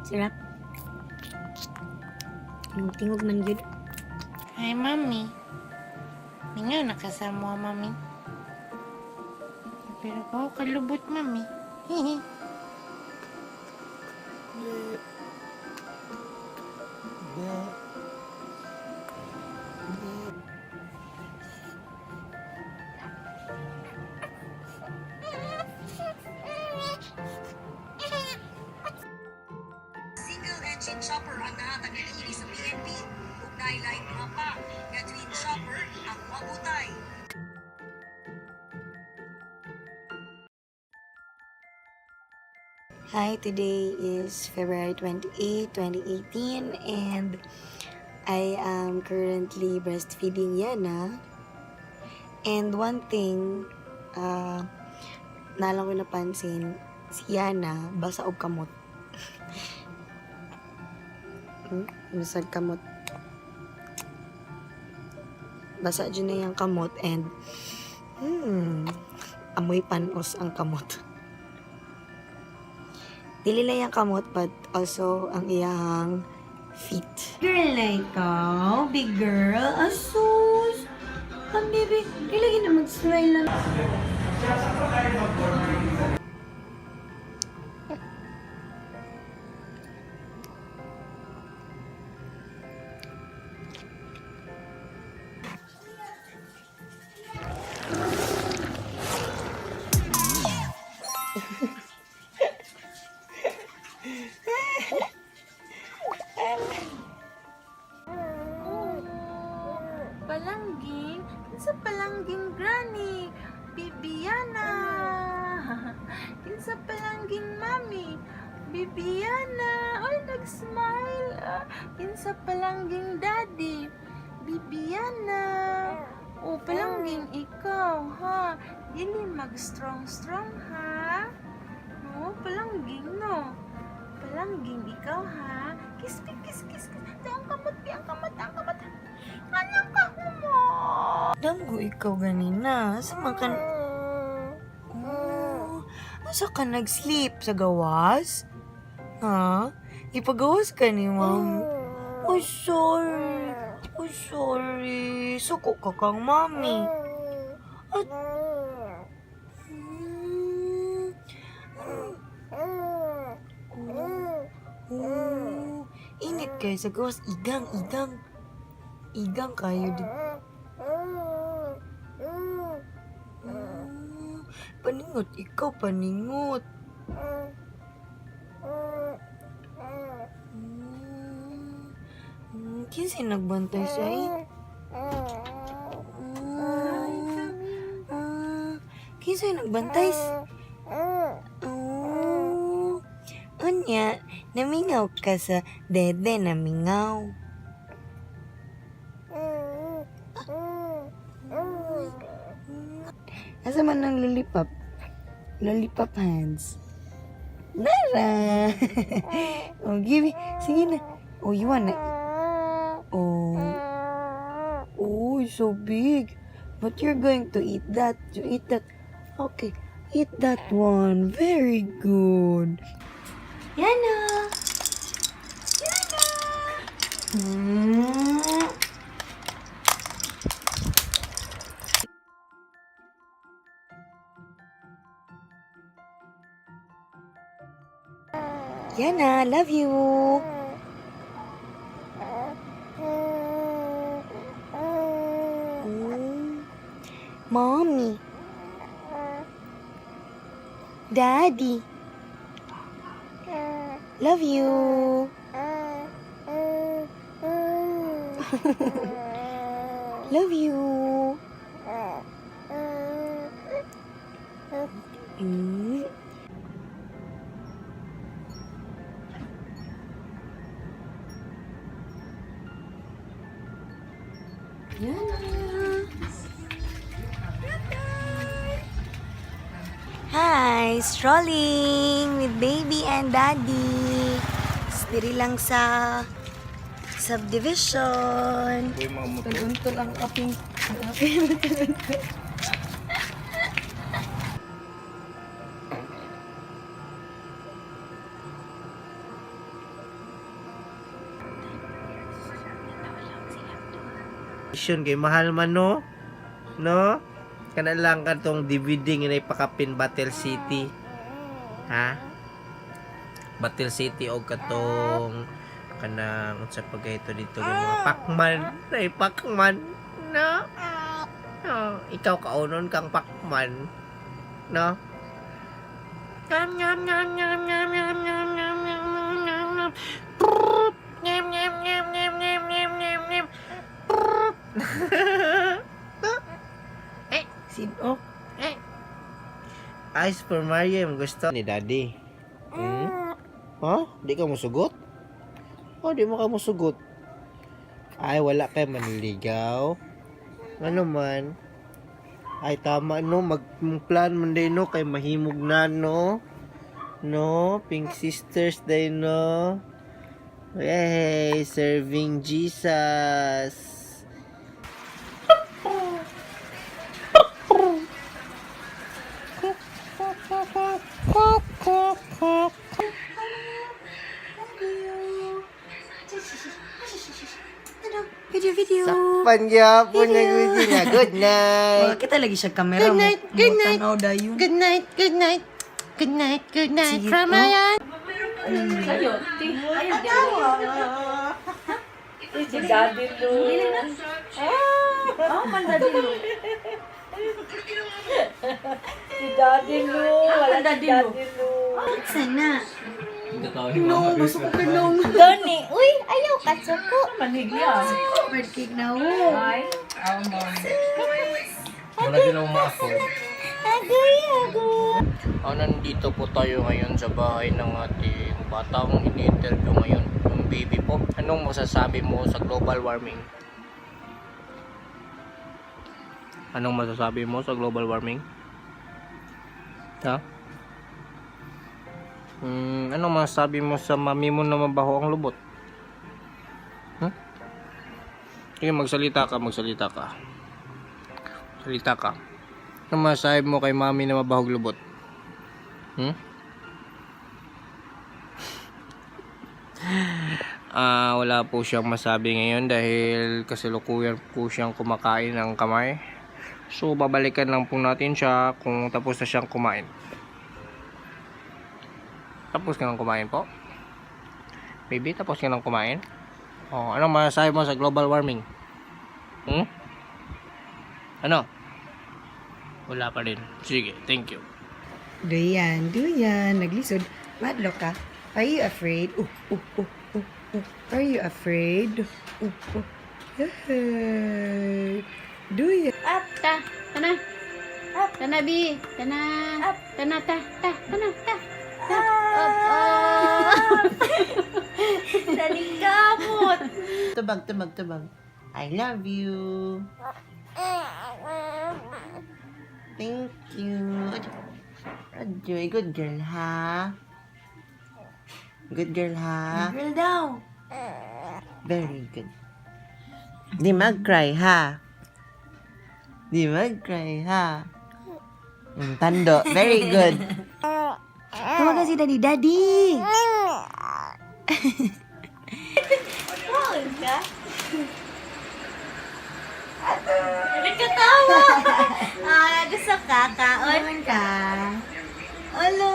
Sarap. Tingog man yun. Hi, Mami. Mingaw na ka sa mo, Mami. Pero ko kalubot, Mami. Hihi. Single engine chopper ang nahatag niini sa PNP ug naay duha pa nga twin chopper ang wabutay. Hi, today is February 28, 2018, and I am currently breastfeeding Yana. And one thing, nalang ko napansin, si Yana, basa og kamot. Basag kamot. Basa dyan na yung kamot and amoy panos ang kamot. Dili lang yung kamot but also ang iyahang feet. Girl na ikaw, big girl. Asus! Ang baby, dili lagi na mag-smile lang. Oh, palangging. Kinsa palangging granny? Bibiana. Kinsa palangging mami? Bibiana. Ay, nag-smile. Ah, kinsa palangging daddy? Bibiana. Oh, palangging ikaw, ha? Dili mag-strong strong, ha? No, palangging, no. Palangging ikaw, ha? Kiss, kiss, kiss, kiss. Ang kamot, pi, ang kamot, ang kamot. Anong kahumo? Damgo ikaw ganina. Asa man ka... Oh, asa ka nag-sleep? Sa gawas? Ha? Ipagawas ka ni ma'am. Oh, sorry. Oh, sorry. Suko ka kang mami. At... Oh, oh. Init kayo sa gawas. Igang, igang. Igang kayo di. Paningot, ikaw paningot. Kinsay nagbantay sa'yo? Kinsay nagbantay? Oh, unya, namingaw ka sa dede, namingaw. Asa man ang lollipop? Lollipop hands. Nara! Oh, give it. Sige na. Oh, you wanna... Oh. Oh, it's so big. But you're going to eat that. You eat that. Okay. Eat that one. Very good. Yana! Yana! Yana, love you. Oh. Mommy. Daddy. Love you. Love you. Yana. Hi! Strolling with baby and daddy. Diri lang sa subdivision. Tuntun ang kaping. Ang kaping. Syon kay mahal man, no? No? Kana lang katong DVD nga naipakapin Battle City. Ha? Battle City og katong kanang unsa pa gayto dito yung mga Pacman, nay Pacman, no? No, ikaw kaunon kang Pacman. No? Ngam ngam ngam ngam ngam ngam ngam ngam ngam ngam ngam ngam. Prrrt. Ngam ngam ngam ngam ngam ngam ngam ngam. Prrrt. Sino? Eh. Ice for Mario yung gusto ni Daddy. Hmm? Ha? Di ka musugot? Oh, di mo ka musugot. Ay, wala kay manligaw. Ano man? Ay, tama no. Mag-plan man din no. Kay mahimog na no. No? Pink Sisters din no. Hey, serving Jesus. Video, video. Sakpan gyapon na good na. Good night. Wala kita lagi siya kamera. Good night, good night. Tanaw dayon. Good night, good night. Good night, good night. Sige From po. my Si Daddy Lu. Ah, man Daddy Lu. Si Daddy Lu. Wala si Daddy Lu. Sana. No, masuko ka nung. Doni, uy, ayaw ka suko. Manhigya. Bird cake na ho. Ay, oh, mo. Wala din akong ma-afford. Agoy, agoy. Ah, nandito po tayo ngayon sa bahay ng ating batang ini-interview ngayon, yung baby po. Anong masasabi mo sa global warming? Anong masasabi mo sa global warming? Ha? Anong masasabi mo sa mami mo na mabaho ang lubot? Hmm? Sige, magsalita ka, magsalita ka. Salita ka. Anong masasabi mo kay mami na mabahog lubot? Ah, wala po siyang masabi ngayon dahil kasalukuyan po siyang kumakain ng kamay. So, babalikan lang po natin siya kung tapos na siyang kumain. Tapos ka nang kumain po? Baby, tapos ka nang kumain? Oh, anong masasabi mo sa global warming? Hmm? Ano? Wala pa rin. Sige, thank you. Duyan, duyan. Naglisod. Madlock ka. Are you afraid? Oh, oh, oh, oh, oh. Are you afraid? Oh, oh. Hey. Duyan. Up, ta, tana. Up, tana, bi. Tana. Up, tana, ta, ta, tana, ta. Ta. Up, up. Nalingkamot. Tubag, tubag, tubag. I love you. Thank you. Adjoy, good girl, ha? Good girl, ha? Girl daw. Very good. Di mag-cry, ha? Di mag-cry, ha? Yung tando. Very good. Tawagan si Daddy. Daddy! Nagkatawa. Ah, gusto ka, kaon. Naman ka. Alo.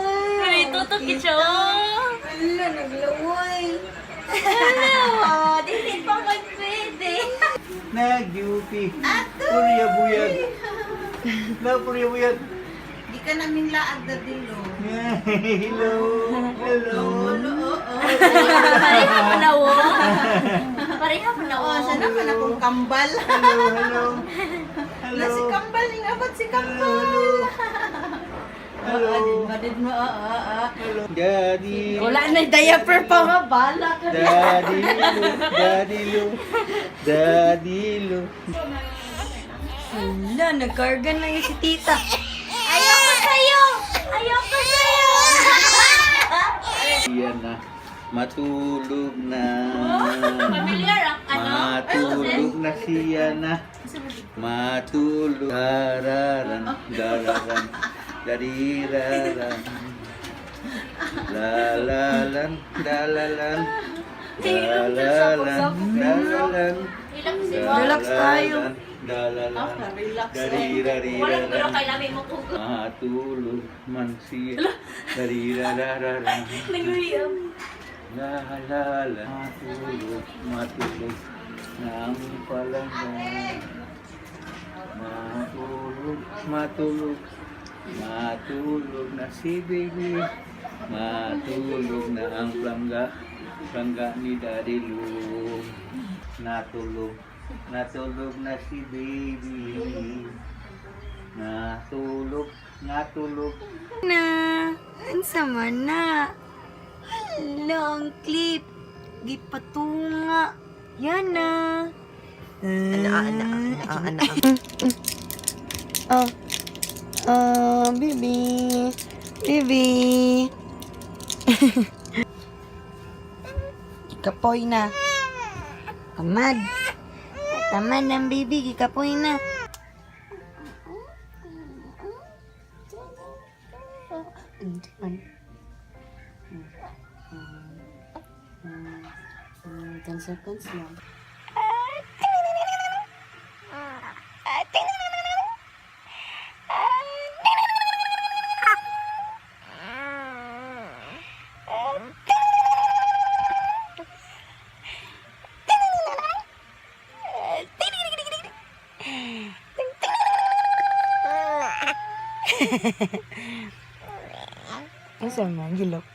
Ay, tutok siya. Ala, naglaway. Ano? Dili pa man pwede. Nag-duty. Purya buyag. Na purya buyag. Di ka namin laag na dilo. Hello. Hello. Pareha pa na wo. Pareha pa na wo. Sana pa na kung kambal. Hello. Hello. Hello. Na si kambal, ingabot si kambal. Hello. Madid mo, oo, oo. Daddy. Wala na diaper pa nga. Bala ka. Daddy Lu. Daddy Lu. Daddy Lu. Ala, nagkarga na yun si tita. Ayoko sa'yo! Ayoko sa'yo! Yan na. Matulog na. Familiar ang ano? Matulog na siya na. Matulog. Dararan, dararan, dariraran. Lalalan, dalalan. Lalalan, dalalan. Relax tayo. Dalalan. Relax. Darirariran. Kay lami mo kung Matulog man siya. Darirarararan. La la la. Matulog, matulog na ang palangga. Matulog, matulog. Matulog na si baby. Matulog na ang plangga. Plangga ni Daddy Lu. Natulog, natulog na si baby. Natulog, natulog. Na, unsa man na? Hala, ang clip. Gipatunga. Yan na. Ana, ana, ana, ana. Oh. Oh, baby. Baby. Gikapoy na. Tamad. Tamad ang baby, gikapoy na. 10 seconds lang. Ano sa mga gilok?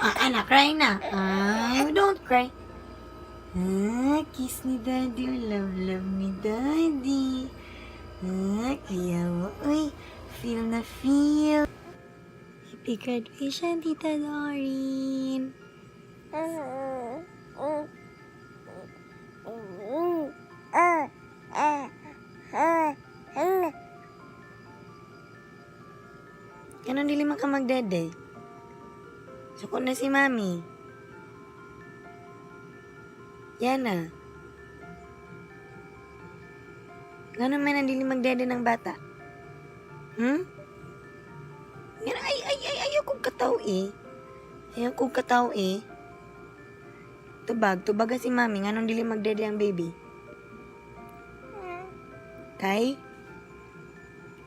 Ah, anak, cry na. Ah, don't cry. Ah, kiss ni Daddy. Love, love ni Daddy. Ah, kaya mo. Uy, feel na feel. Happy graduation, Tita Doreen. Ganun dili man ka magdede. Suko na si Mami. Yan na. Ganun man ang dili magdede ng bata. Yan, ay, ay, ay, ayaw kong kataw eh. Ayaw kong kataw eh. Tubag, tubaga si Mami. Nganong dili magdede ang baby? Kay?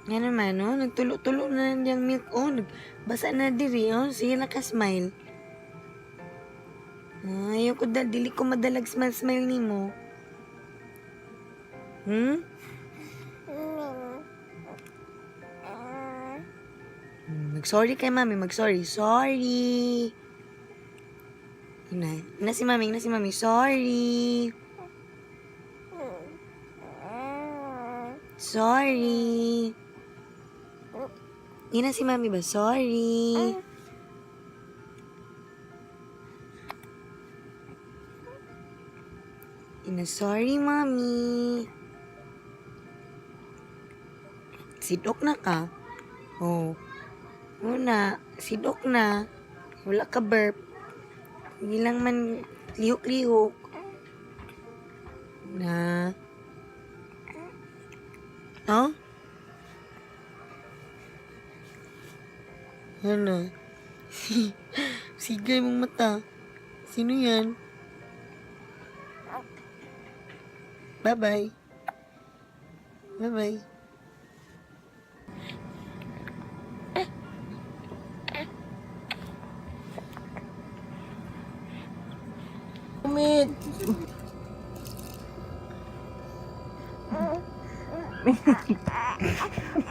Nga naman, no? Nagtulo-tulo na niyang milk, oh. Nagbasa na diri, oh. Sige, naka-smile. Ay, ayaw ko dili ko madalag smile-smile ni mo. Mag-sorry kay Mami, mag-sorry. Sorry. Ina, ina si Mami, ina si Mami. Sorry. Sorry. Ina si Mami ba? Sorry. Ina, sorry, Mami. Sidok na ka. Oh. Una, sidok na. Wala ka burp. Hindi lang man lihok-lihok. Na. Oh? Ano? Sigay mong mata. Sino yan? Bye-bye. Bye-bye. Mit!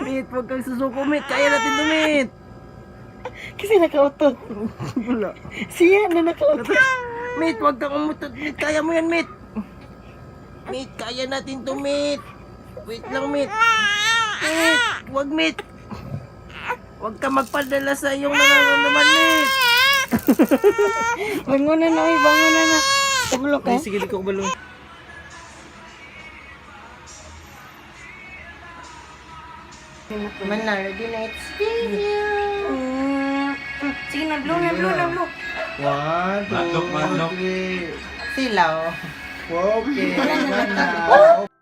Mit, huwag kang susuko, Mit. Kaya natin to, Mit. Kasi nakautot. Wala. Siya na nakautot. Mit, huwag kang umutot, Mit. Kaya mo yan, Mit. Mit, kaya natin to, Mit. Wait lang, Mit. Mit, huwag, Mit. Huwag ka magpadala sa iyong nararamdaman, Mit. Bangon na na, oy. Bangon na na. Kabulok ka? Sige, di ko kabalo. Man na, ready na. It's video. Sige na, blow na, blow na, blow. One, two, Matlok, matlok. three. Silaw. Okay. One na.